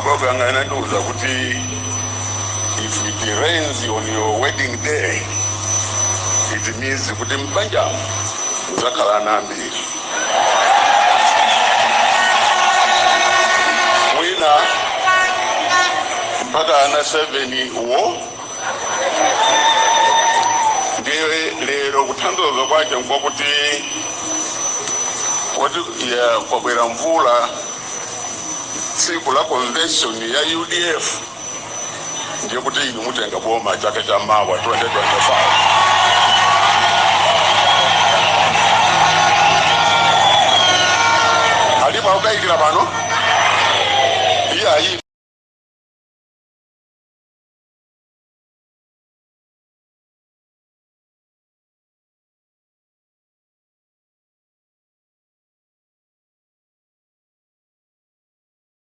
Agogo anga anandiuza kuti if it rains on your wedding day, it means kuti mbanjamo muzakhala ana ambiri. Mwina mpaka ana 7 wo. Ndiye lero kutanthauza kwake nkwakuti kuti ya kwabwera mvula tsiku la convention ya UDF, ndiye kuti inu mutenga boma chaka cha mawa 2025. Alipo akukayikira pano?